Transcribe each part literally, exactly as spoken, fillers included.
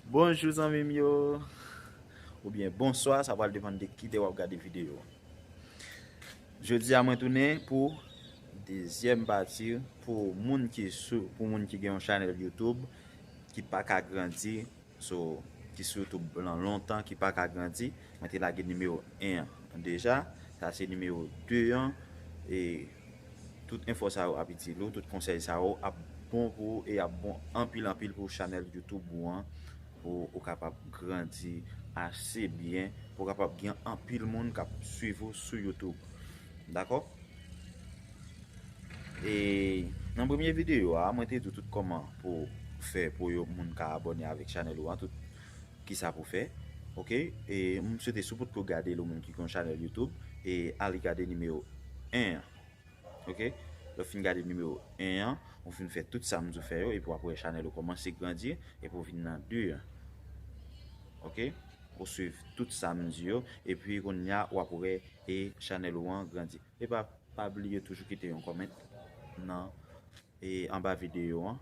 Bonjou zanmi m yo, oubyen bonswa, sa pral depann de kilè w ap gade videyo. Jodi a mwen tounen pou dezyèm pati pou moun ki sou, pou moun ki gen yon chanèl YouTube ki pa ka grandi, so, ki sou YouTube lan lontan, ki pa ka grandi. Mwen te lage nimewo en an deja, sa se nimewo de an, e tout enfo sa yo ap itil ou, tout konsèy sa yo ap bon pou ou e ap bon anpil anpil pou chanèl YouTube ou an, pou ou kapab grandi ase byen, pou w kapab gen anpil moun k ap swiv ou sou YouTube. Dakò? E nan premye videyo a, mwen te di w tout kòman pou fè pou yo moun ka abòne avèk chanèl ou an, tout kisa pou fè. Oke? E m swete si w potko gade l ou menm ki gen yon chanèl YouTube, e al gade nimewo en an. Oke? Lè w fin gade nimewo en an, ou fin fè tout sa m di w fè yo, epi w ap wè chanèl ou kòmanse grandi, epi w vin nan de an. Oke? Ou swiv tout sa m di yo, epi kounye a w ap wè e chanèl ou an grandi. E pa, pa bliye toujou kite yon kòmant nan, e anba videyo an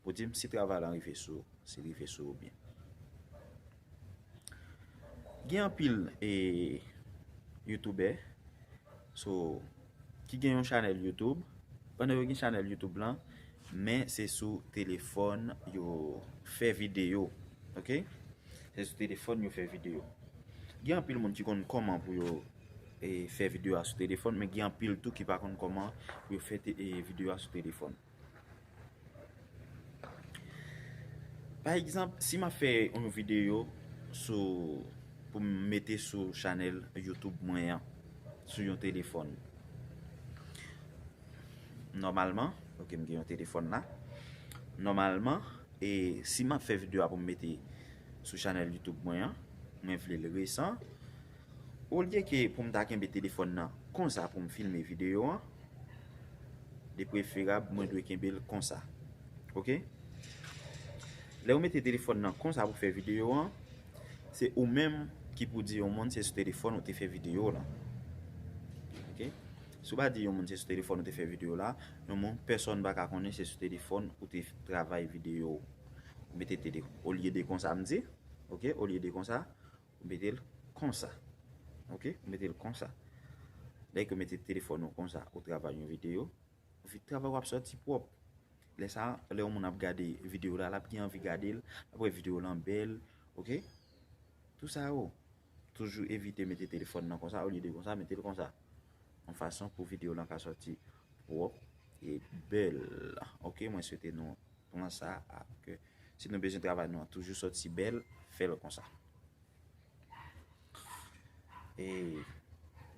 pou di m si travay la rive sou, si rive sou ou byen. Gen anpil e youtubè, so, ki gen yon chanèl YouTube. Pandan yo gen chanèl YouTube lan, men se sou telefòn yo fè videyo. Oke? Se sou telefòn yo fè videyo. Gen anpil moun ki konn kòman pou yo e, fè videyo a sou telefòn, men gen anpil tou ki pa konn kòman pou yo fè te, e, videyo a sou telefòn. Pa egzanp, si m ap fè yon videyo sou, pou m mete sou chanèl YouTube mwen an, sou yon telefòn. Nòmalman, oke, m gen yon telefòn la. Nòmalman, e si m ap fè videyo a pou m mete sou chanèl YouTube mwen an, mwen vle l resan. Olye ke pou m ta kenbe telefòn nan konsa pou m filme videyo an, de preferab mwen dwe kenbe l konsa. Oke? Lè ou mete telefòn nan konsa pou fè videyo an, se ou menm ki pou di yon moun se sou telefòn ou te fè videyo la. Oke? Si w pa di yon moun se sou telefòn ou te fè videyo la, yon moun, pèsòn pa ka konnen se sou telefòn ou te travay videyo. Ou mete tele, olye de konsa m di, oke, olye de konsa, ou mete l konsa. Oke? Ou mete l konsa. Lè ke w mete telefòn ou konsa, ou travay yon videyo, ou fi-, travay w ap sòti pwòp. Lè sa, lè yon moun ap gade videyo la, l ap gen anvi gade l, l ap wè videyo lan bèl, oke? Tou sa yo. Toujou evite mete telefòn nan konsa, olye de konsa, mete l konsa. Yon fason pou videyo lan ka sòti pwòp e bèl. Oke, mwen swete nou pran sa, a, ke si nou bezwen travay nou an toujou sòti bèl, fè l konsa. E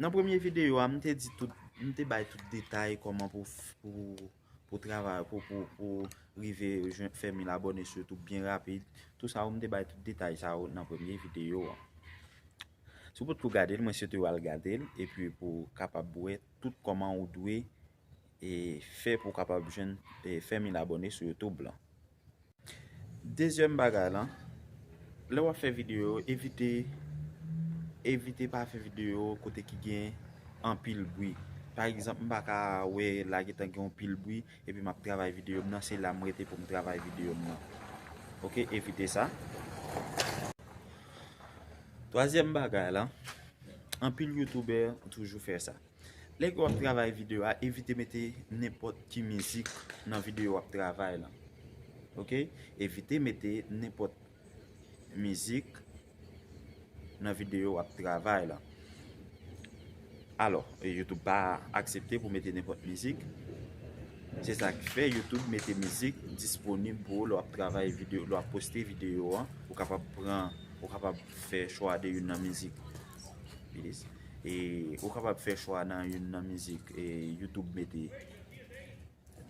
nan premye videyo a, m te di tout, m te bay tout detay kòman pou, pou, pou travay, pou, pou, pou rive jwenn, fè mil abòne sou YouTube byen rapid. Tou sa yo, m te bay tout detay sa yo nan premye videyo a. Si w potko gade l, mwen swete w al gade l, epi pou w kapab wè tout kòman ou dwe, e, fè pou w kapab jwenn, e, fè mil abòne sou YouTube lan. Dezyèm bagay lan, lè w ap fè videyo, evite, evite pa fè videyo kote ki gen anpil bri. Pa egzanp, m pa ka wè la gentan gen yon pil bri, epi m ap travay videyo m nan, se la m rete pou m travay videyo m nan. Oke, evite sa. Twazyèm bagay lan, anpil youtubè toujou fè sa. Lè ke w ap travay videyo a, evite mete nenpòt ki mizik nan videyo w ap travay lan. Oke? Evite mete nenpòt mizik nan videyo w ap travay lan. Alò, e, YouTube pa aksepte pou mete nenpòt mizik. Se sa k fè YouTube mete mizik disponib pou ou lè w ap travay videyo, lè w ap poste videyo an, ou kapab pran, ou kapab fè chwa de youn nan mizik. E ou kapab fè chwa nan youn nan mizik, e, YouTube mete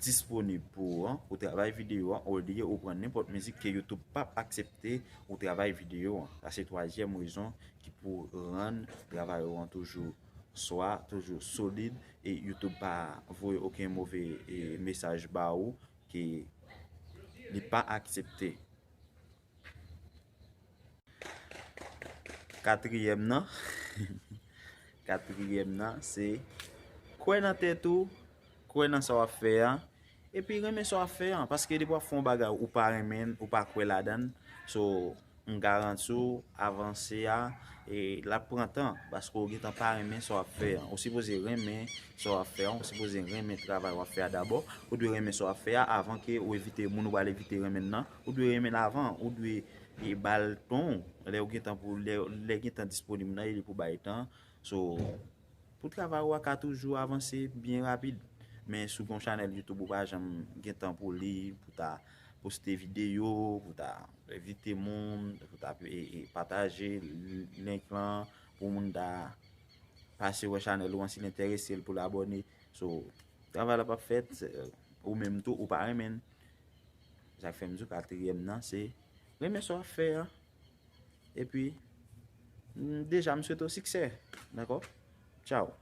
disponib pou ou an, ou travay videyo an, olye ou pran nenpòt mizik ke YouTube p ap aksepte ou travay videyo an. Sa se twazyèm rezon ki pou rann travay ou an toujou swa, toujou solid, e YouTube pa voye okenn move, e, mesaj ba ou ke li pa aksepte. Katriyèm nan, katriyèm nan, se kwè nan tèt ou, kwè nan sa w ap fè a, Epi renmen sa w ap fè an, paske depi w ap fè yon bagay ou pa renmen, ou pa kwè ladan l, so m garanti w avanse a, e l ap pran tan, paske w gentan pa renmen sa w ap fè an. Ou sipoze renmen sa w ap fè an, ou sipoze renmen travay w ap fè a dabò, ou dwe renmen sa w ap fè a avan ke ou envite moun ou pral envite renmen l nan, ou dwe renmen l avan, ou dwe e ba l tan w, lè w gentan pou, lè, lè gentan disponib nan, e li pou bay tan, so, pou travay ou a ka toujou avanse byen rapid. Men si w gen yon chanèl YouTube ou pa janm gen tan pou li, pou ta poste videyo, pou ta envite moun, pou ta e, e, pataje link lan, pou moun ta pase wè chanèl ou an si l enterese l pou l abòne. So, travay la p ap fèt, ou menm tou ou pa renmen l. Sa k fè m di w katriyèm nan se renmen sa w ap fè an. Epi, deja m swete w siksè. Dakò? Tchaw.